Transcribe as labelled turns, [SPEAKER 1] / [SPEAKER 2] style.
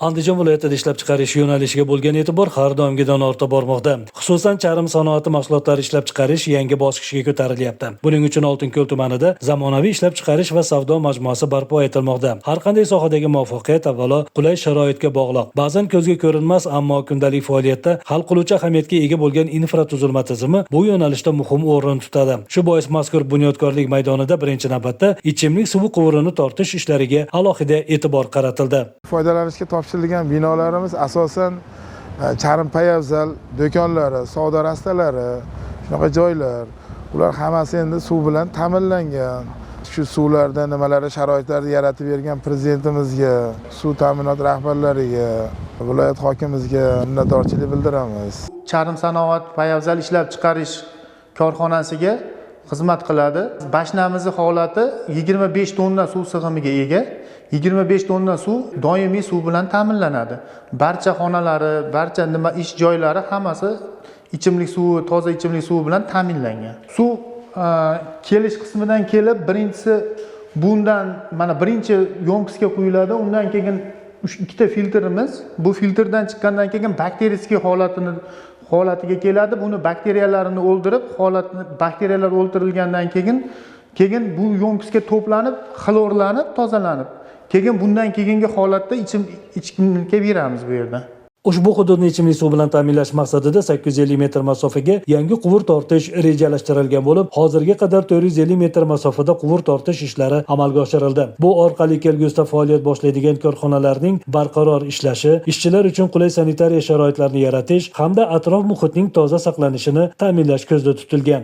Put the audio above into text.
[SPEAKER 1] Andijon viloyatida ishlab chiqarish yo'nalishiga bo'lgan e'tibor har doimgidan ortib bormoqda. Xususan, charm sanoati mahsulotlari ishlab chiqarish yangi bosqichga ko'tarilyapti. Buning uchun Oltinko'l tumanida zamonaviy ishlab chiqarish va savdo majmuasi barpo etilmoqda. Har qanday sohadagi muvaffaqiyat avvalo qulay sharoitga bog'liq. Ba'zan ko'zga ko'rinmas, ammo kundalik faoliyatda hal qiluvchi ahamiyatga ega bo'lgan infratuzilma tizimi bu yo'nalishda muhim o'rin tutadi. Shu bois mazkur bunyodkorlik maydonida birinchi navbatda ichimlik suvi quvurini tortish ishlariga alohida e'tibor qaratildi.
[SPEAKER 2] Foydalanishga topshirilgan binolarimiz asosan charm payafzal do'konlari, savdo rastalari, shunaqa joylar. Ular hammasi endi suv bilan ta'minlangan. Shu suvlarda nimalari, sharoitlarni yaratib bergan prezidentimizga, suv ta'minoti rahbarlariga, viloyat hokimimizga minnatdorchilik bildiramiz.
[SPEAKER 3] Charm sanoat payafzal ishlab chiqarish korxonasiga xizmat qiladi. Bashnamizni holati 25 tonna suv sig'imiga ega. 25 tonna suv doimiy suv bilan ta'minlanadi. Barcha xonalari, barcha nima ish joylari hammasi ichimlik suvi, toza ichimlik suvi bilan ta'minlangan. Suv kelish qismidan kelib, birinchisi bundan mana birinchi ёмкость ga quyiladi, undan keyin ikkita filtrimiz, bu filtrdan chiqqandan keyin бактерицидный holatiga keladi. Buni bakteriyalarini o'ldirib, holatni bakteriyalar o'ldirilgandan keyin bu ёмкость ga to'planib, xlorlanib, tozalanib, keyin bundan keyingi holatda ichimlikka beramiz bu yerda.
[SPEAKER 1] Ushbu hududni ichimlik suv bilan ta'minlash maqsadida 850 metr masofaga yangi quvur tortish rejalashtirilgan bo'lib, hozirga qadar 450 metr masofada quvur tortish ishlari amalga oshirildi. Bu orqali kelgusida faoliyat boshlaydigan korxonalarning barqaror ishlashi, ishchilar uchun qulay sanitariya sharoitlarini yaratish hamda atrof muhitning toza saqlanishini ta'minlash ko'zda tutilgan.